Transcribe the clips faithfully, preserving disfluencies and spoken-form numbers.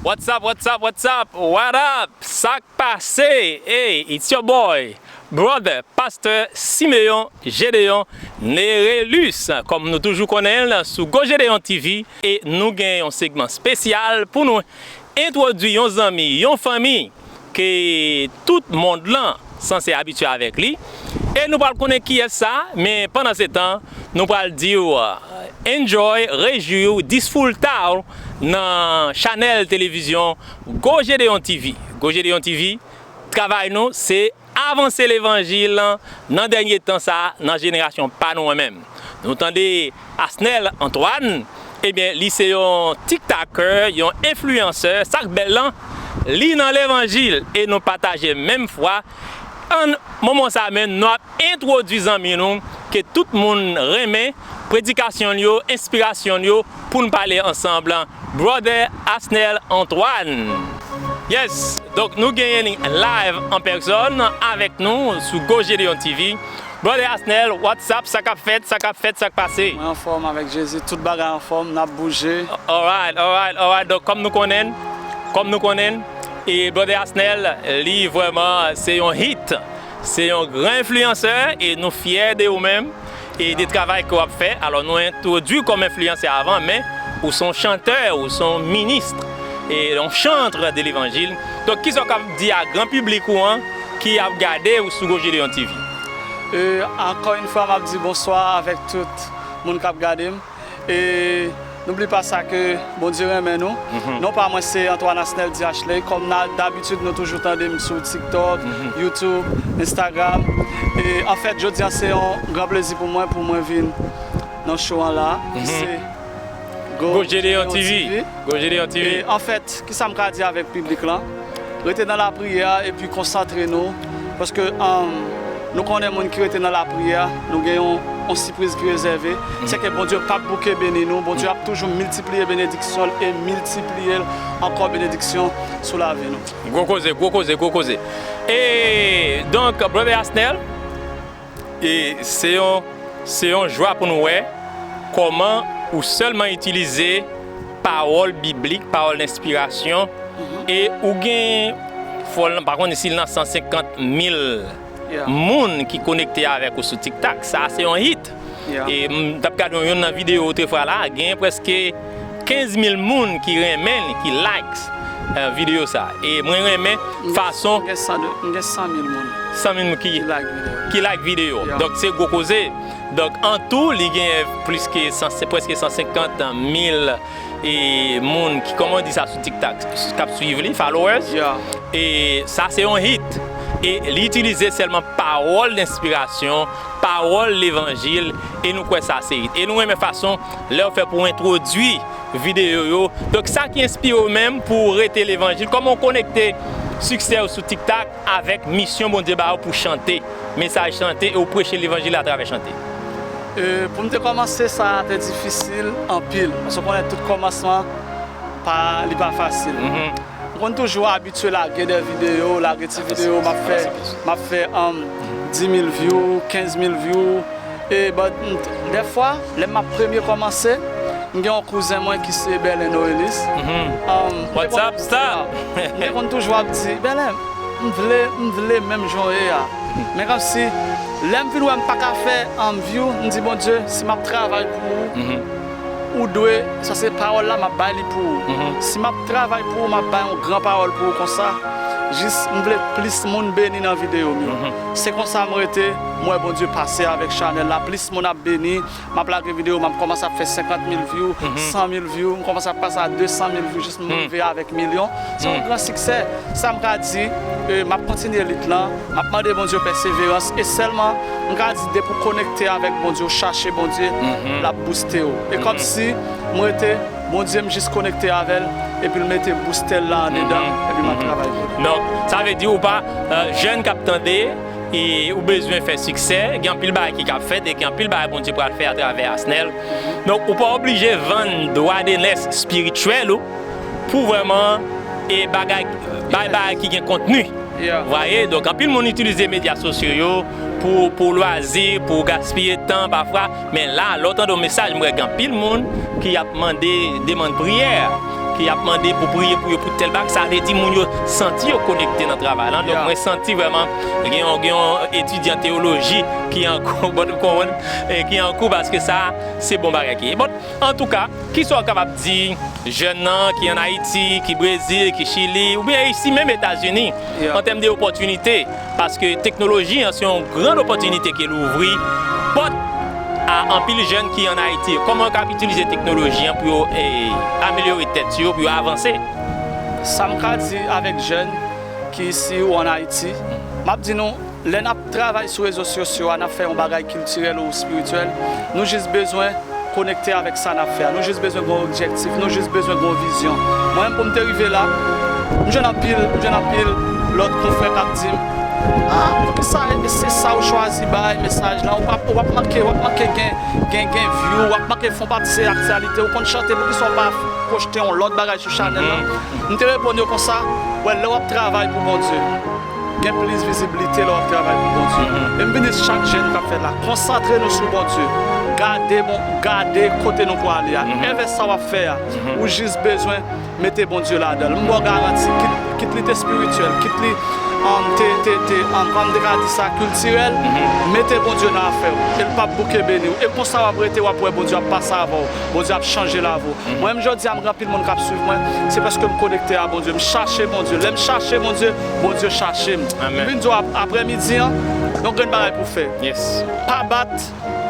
What's up, what's up, what's up? What up? Sa k pase? Hey, it's your boy, brother, Pastor Simeon Gedeon Nerelus. Kòm nou toujou konnen l sou Go Gedeon T V, e nou gen yon segman espesyal pou nou entwodui yon zanmi, yon fanmi ke tout mond lan sanse abitye avèk li. E nou pral konnen kiyès sa, men pandan se tan, nou pral di w, enjoy, rejwi w, disfruta w nan chanèl televizyon Go Gedeon T V. Go Gedeon T V, travay nou, se avanse levanjil nan dènye tan sa a, nan jenerasyon pa nou an menm. Nou tande Asnel Antoine, ebyen, li se yon TikToker, yon enfliyansè, sa k bèl lan, li nan levanjil e nou pataje menm fwa. An moman sa a menm, nou ap entwodui zanmi nou ke tout moun renmen, predikasyon l yo, enspirasyon l yo, pou n pale ansanm, Brother Asnel Antoine. Yes, donk nou genyen li live an pèsòn avèk nou sou Go Gedeon T V. Brother Asnel, what's up? Sa k ap fèt? Sa k ap fèt? Sa k pase? Mwen anfòm avèk Jezi, tout bagay anfòm, n ap bouje. Alright, alright, alright. Donk, kòm nou konnen, kòm nou konnen, e Brother Asnel, li vrèman se yon hit, se yon gran enfliyansè, e nou fyè de ou menm e de travay ke w ap fè. Alò, nou entwodui kòm enfliyansè avan, men ou se yon chantè, ou se yon minis, e yon chantre de levanjil. Donk, kisa w ka di a gran piblik ou an ki ap gade ou sou Go Gedeon T V? E, ankò yon fwa, m ap di bonswa avèk tout moun k ap gade m. E, noubli pa sa ke Bondye renmen nou. Mhm. Non pa mwen, se Antoine Asnel D H Ley. Kòm na, dabitid, nou toujou tande m sou TikTok, mhm, YouTube, Instagram. E, anfèt, jodi a, se yon gran plezi pou mwen, pou mwen vin nan show an la, ki, mhm, se Go Gedeon T V. Go Gedeon T V. E, anfèt, kisa m ka di avèk piblik lan? Rete nan lapriyè epi konsantre nou, paske, um, nou konnen moun ki rete nan lapriyè, nou gen yon, yon sipriz ki rezève. Mhm. Se ke Bondye p ap bouke beni nou, Bondye ap toujou miltipliye benediksyon l e miltipliye l ankò benediksyon sou lavi nou. Gwo koze, gwo koze, gwo koze. E donk, Brother Asnel, e se yon, se yon jwa pou nou wè kòman ou sèlman itilize pawòl biblik, pawòl enspirasyon, mhm, e ou gen, fò l, pa konnen si l nan san senkant mil, yeah, moun ki konekte avèk ou sou TikTok. Sa, se yon hit. Yeah. E m t ap gade yon nan videyo ou te fè la, gen prèske kenz mil moun ki renmen li, ki likes, eh, videyo sa. E mwen renmen fason. M gen san de, m gen san mil moun. San mil moun ki, ki like videyo. Ki like videyo. Yeah. Donk, se gwo koze. Donk, an tou, li gen plis ke san, se prèske san senkant mil, e, moun ki, kòman w di sa sou TikTok, k ap swiv li, followers. Yeah. E sa, se yon hit. E li itilize sèlman pawòl denspirasyon, pawòl levanjil, e nou kwè sa se hit. E nou renmen fason lè w fè pou w entwodui videyo yo. Donk, sa ki enspire w menm pou w rete levanjil, kòman w konekte siksè w sou TikTok avèk misyon Bondye ba w pou chante, mesaj chante, e w preche levanjil atravè chante? E, pou m te kòmanse, sa te difisil anpil, paske w konnen tout kòmansman, pa, li pa fasil. Mhm. M konn toujou abitye lage de videyo, lage ti videyo, m ap fè, m ap fè, um, dis mil view, kenz mil view. E, but, m, dèfwa, lè m ap premye kòmanse, m gen yon kouzen mwen ki se Bèlen Noelis. Mhm. Um, m te konn, what's up, star? M te konn toujou ap di, Bèlen, m vle, m vle menm jan w ye a. Men kòmsi, lè m vin wè m pa ka fè, um, view, m di, Bondye, si m ap travay pou ou, mhm, ou dwe, sa se pawòl la, m ap bay li pou ou. Mhm. Si m ap travay pou ou, m ap bay yon gran pawòl pou ou konsa. Jis, m vle plis moun beni nan videyo m yo. Mhm. Se konsa m rete, m wè Bondye pase avèk chanèl la. Plis moun ap beni, m ap lage videyo, m ap kòmanse ap fè senkant mil view, mhm, san mil view, m kòmanse ap pase a de san mil view, jis m, hmm, rive avèk milyon. Se yon, hmm, gran siksè. Sa m ka di, e, m ap kontinye lit lan, m ap mande Bondye pèseverans, e sèlman, m ka di, depi w konekte avèk Bondye, w chache Bondye, mhm, l ap booste w. E, mhm, kòmsi m rete, Bondye, m jis konekte avè l, epi l mete booster la andedan, mhm, epi m ap, mhm, travay pou li. Donk, sa vle di ou pa, e, jèn k ap tande, e ou bezwen fè siksè, gen anpil bagay ki ka fèt e gen anpil bagay Bondye pral fè atravè Asnel. Donk, ou pa oblije vann dwa de nès espirityèl ou pou vrèman, e, bagay, bay bagay ki gen kontni. Yeah. Vwaye, donk, anpil moun itilize medya sosyo yo pou, pou lwazi, pou gaspiye tan pafwa. Men la, lè w tande yon mesaj, m wè gen anpil moun ki ap mande demann priyè. ki ap mande pou priye pou yo pou tèl bagay, sa vle di moun yo santi yo konekte nan travay la. Donk, mwen santi vrèman gen yon, gen yon etidyan teyoloji ki an kou, bon, ou konprann, e ki an kou paske sa, se bon bagay ki ye. Bon, antouka, kisa w kapab di jèn nan ki ann Ayiti, ki Brezil, ki Chili, oubyen isi menm Etazini, an tèm de opòtinite? Paske teknoloji an se yon gran opòtinite ke l ouvri pòt a anpil jèn ki ann Ayiti. Kòman yo kab itilize teknoloji an pou yo, eh, amelyore tèt yo, pou yo avanse? Sa m ka di avèk jèn ki isi ou ann Ayiti, m ap di nou, lè n ap travay sou rezo sosyo a, n ap fè yon bagay kiltirèl ou espirityèl, nou jis bezwen konekte avèk sa n ap fè a. Nou jis bezwen gen yon objektif, nou jis bezwen gen yon vizyon. Mwen menm, pou m te rive la, m jwenn anpil, m jwenn anpil lòt konfrè k ap di m, "Ah, poukisa se sa ou chwazi bay mesaj lan? Ou p ap, ou p ap manke, w ap manke gen, gen, gen view, w ap manke fè yon pati se aktyalite, ou konn chante, poukisa w pa pwoste yon lòt bagay sou chanèl lan?" M te reponn yo konsa, "Wè, lè w ap travay pou Bondye, gen plis vizibilite lè w ap travay pou Bondye." E m vin di chak jèn k ap fè la, konsantre nou sou Bondye. Gade bon, gade kote nou pwale a. Envès sa w ap fè a, ou jis bezwen mete Bondye ladan l. M ba w garanti, kit, kit li te espirityèl, kit li, um, te, te, te, um, kòman m te ka di sa, kiltirèl, mete Bondye nan afè w. E l p ap bouke beni w. E konsa w ap rete, w ap wè Bondye ap pase avè w. Bondye ap chanje lavi w. Mwen menm jodi a, m gen anpil moun k ap swiv mwen, se paske m konekte a Bondye. M chache Bondye. Lè m chache Bondye, Bondye chache m. M vin di w ap-, aprèmidi an, yon grenn bagay pou w fè. Pa bat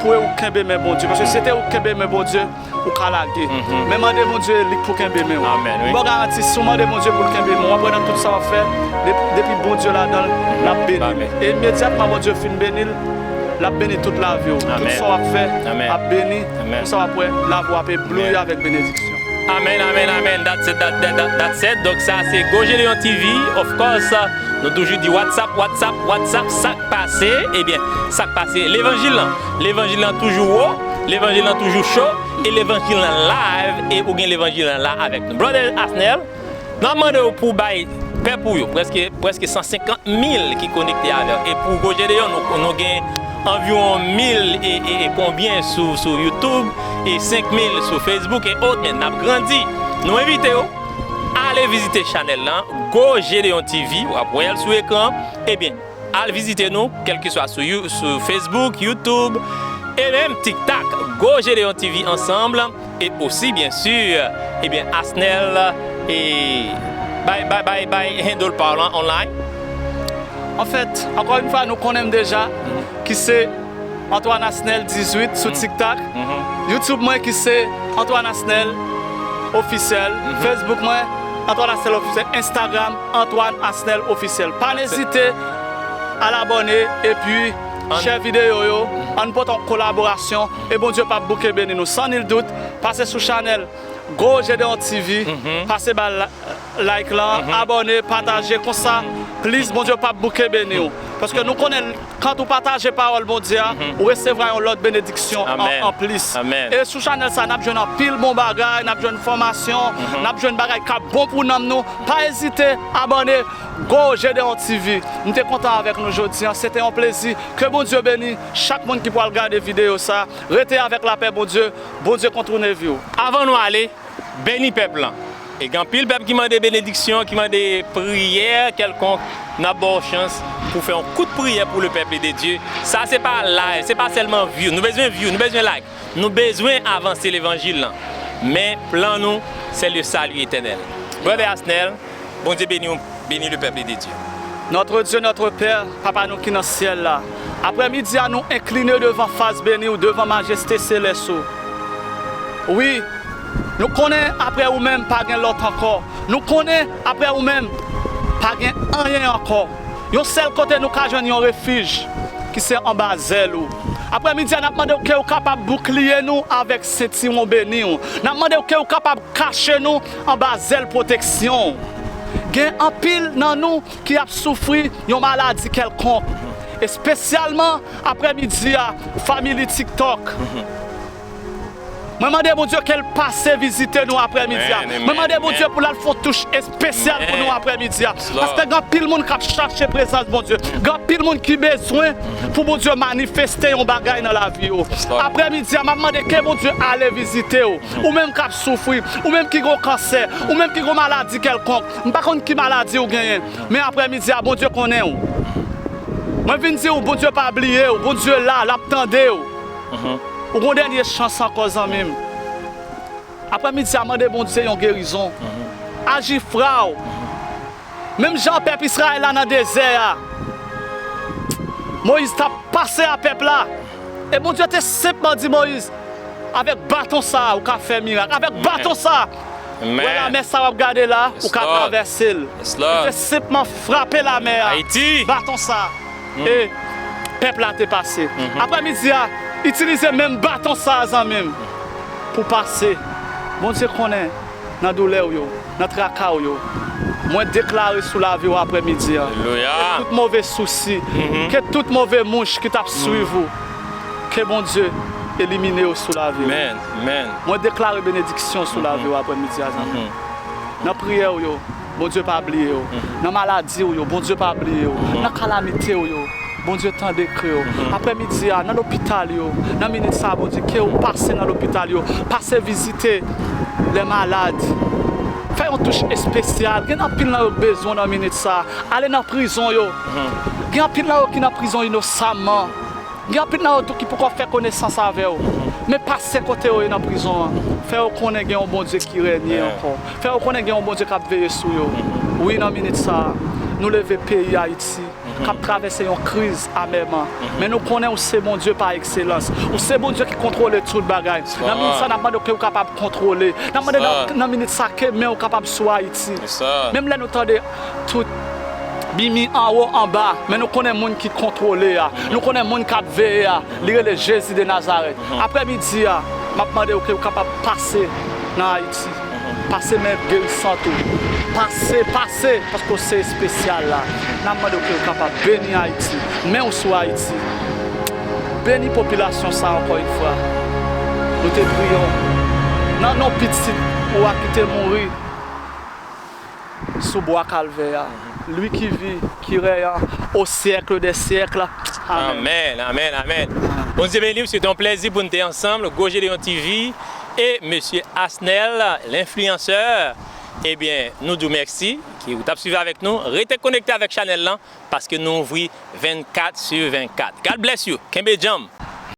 pou e ou kenbe men Bondye. Paske si se te ou k kenbe men Bondye, ou ka lage. Men mande Bondye li k pou kenbe men w. M ba w garanti, si w mande Bondye pou l kenbe men w, w ap wè nan tout sa w ap fè, depi, depi Bondye ladan l, l ap beni w. E imedyatman Bondye fin beni l, l ap beni tout lavi w. Tout sa w ap fè ap beni. Konsa w ap wè lavi w ap ebloui avèk benediksyon. Amèn, amèn, amèn. That's it, that, that, that, that's it. Donk sa se Go Gedeon T V, of course. Nou toujou di WhatsApp, WhatsApp, WhatsApp, sa k pase? Ebyen, sa k pase? Levanjil lan. Levanjil lan toujou wo, levanjil lan toujou cho, e levanjil lan live, e ou gen levanjil lan la avèk nou. Brother Asnel, n ap mande w pou w bay pèp ou yo, prèske, prèske san senkant mil ki konekte avè w. E pou Go Gedeon, nou, nou gen anviwon mil e, e, e konbyen sou, sou YouTube, e senk mil sou Facebook e ot, men n ap grandi. Nou envite w, ale vizite chanèl lan, Go Gedeon T V, w ap wè l sou ekran. Ebyen, al vizite nou, kèlkeswa sou You-, sou Facebook, YouTube, e menm TikTok, Go Gedeon T V ansanm, e osi, byen si, ebyen, Asnel, e bay, bay, bay, bay handle pa w lan online. Anfèt, ankò yon fwa, nou konnen m deja, ki se Antoine Asnel dizuit sou TikTok. YouTube mwen ki se Antoine Asnel Ofisyèl. Facebook mwen, Antoine Asnel Ofisyèl. Instagram, Antoine Asnel Ofisyèl. Pa n ezite al abòne epi share videyo yo. Ann pote yon kolaborasyon e Bondye p ap bouke beni nou. San nil dout, pase sou chanèl Go Gedeon T V, pase ba l like lan, abòne, pataje, konsa, please, Bondye p ap bouke beni w. Paske nou konnen, kan ou pataje pawòl Bondye a, ou resevwa yon lòt benediksyon an, an plis. E sou chanèl sa, n ap jwenn anpil bon bagay, n ap jwenn fòmasyon, n ap jwenn bagay k ap bon pou nanm nou. Pa ezite, abòne, Go Gedeon T V. M te kontan avèk nou jodi a, se te yon plezi. Ke Bondye beni chak moun ki pral gade videyo sa. Rete avèk lapè Bondye. Bondye kontounen vi w. Avan nou ale, beni pèp lan. E gen anpil pèp ki mande benediksyon, ki mande priyè kèlkonk, n ap ba w chans pou fè yon kout priyè pou le peuple de Dieu. Sa se pa live, se pa sèlman view. Nou bezwen view, nou bezwen like. Nou bezwen avanse levanjil lan. Men plan nou, c'est le salut éternel. Brother Asnel, Bondye beni w, beni le peuple de Dieu. Notre Dieu, notre Père, Papa nou ki nan syèl la, aprèmidi a nou enkline devan fas beni w, devan majeste selès ou. Wi, nou konnen aprè ou menm pa gen lòt ankò. Nou konnen aprè ou menm pa gen anyen ankò. Yon sèl kote nou ka jwenn yon refij, ki se anba zèl ou. Aprèmidi a, n ap mande w ke ou kapab boukliye nou avèk sentiwon beni w. N ap mande w ke ou kapab kache nou anba zèl pwoteksyon w. Gen anpil nan nou ki ap soufri yon maladi kèlkonk, espesyalman aprèmidi a, family TikTok. Mwen mande Bondye ke l pase vizite nou aprèmidi a. Mwen mande Bondye pou l al fè yon touch espesyal pou nou aprèmidi a. Paske gen anpil moun k ap chache prezans Bondye. Gen anpil moun ki bezwen pou Bondye manifeste yon bagay nan lavi yo. Aprèmidi a, m ap mande ke Bondye ale vizite w. Ou menm k ap soufri, ou menm ki gen yon kansè, ou menm ki gen yon maladi kèlkonk. M pa konn ki maladi w genyen, men aprèmidi a, Bondye konnen w. Mwen vin di w, Bondye pa bliye w, Bondye la, l ap tande w. Ou gen yon dènye chans ankò, zanmi m. Aprèmidi a, mande Bondye yon gerizon. Aji fra w. Menm jan pèp Izrayèl la nan dezè a, Moyiz t ap pase a pèp la. E Bondye te senpman di Moyiz, avèk baton sa a, ou ka fè mirak. Avèk baton sa a, ou wè lamè sa w ap gade la, ou ka travèse l. Li te senpman frape lamè a. Baton sa a. E pèp la te pase. Aprèmidi a, itilize menm baton sa a, zanmi m, pou pase. Bondye konnen nan doulè w yo, nan traka w yo. Mwen deklare sou lavi w aprèmidi a, ke tout move sousi, ke tout move mouch ki t ap swiv ou, ke Bondye elimine yo sou lavi w. Mwen deklare benediksyon sou lavi w aprèmidi a, zanmi m. Nan priyè w yo, Bondye pa bliye w. Nan maladi w yo, Bondye pa bliye w. Nan kalamite w yo, Bondye tande kri w. Aprèmidi a, nan lopital yo, nan minit sa a, Bondye, ke w pase nan lopital yo, pase vizite lè malad. Fè yon touch espesyal. Gen anpil nan yo k bezwen w nan minit sa a. Ale nan prizon yo. Gen anpil nan yo ki nan prizon inosamman. Gen anpil nan yo tou ki poko fè konesans avè w. Men pase kote yo ye nan prizon an. Fè yo konnen gen yon Bondye ki rènye ankò. Fè yo konnen gen yon Bondye k ap veye sou yo. Wi, nan minit sa a, nou leve peyi Ayiti k ap travèse yon kriz amèman. Men nou konnen ou se Bondye pa ekselans. Ou se Bondye ki kontwole tout bagay. Nan minit sa, n ap mande w ke w kapab kontwole. N ap mande nan, nan minit sa ke men w kapab sou Ayiti. Menm lè nou tande tout bimi anwo anba, men nou konnen moun ki kontwole a. Nou konnen moun k ap veye a. Li rele Jezi de Nazarèt. Aprèmidi a, m ap mande w ke w kapab pase nan Ayiti. Pase men gerisant ou. Pase, pase, paske w se espesyal la. N ap mande w ke w kapab beni Ayiti. Men w sou Ayiti. Beni popilasyon sa ankò yon fwa. Nou te priye w. Nan non pitit ou a ki te mouri sou bwa Kalvè a. Lui qui vit, qui règne au siècle des siècles. Amèn. Amèn, amèn, amèn. Bondye beni w, se te yon plèzi pou n te ansanm, Gwo Jedeyon T V e mesye Asnel, lenfliyansè. Ebyen, nou di w mèsi, ke w t ap swiv avèk nou. Rete konekte avèk chanèl lan, paske nou ouvri vennkat sou vennkat. God bless you. Kenbe djanm.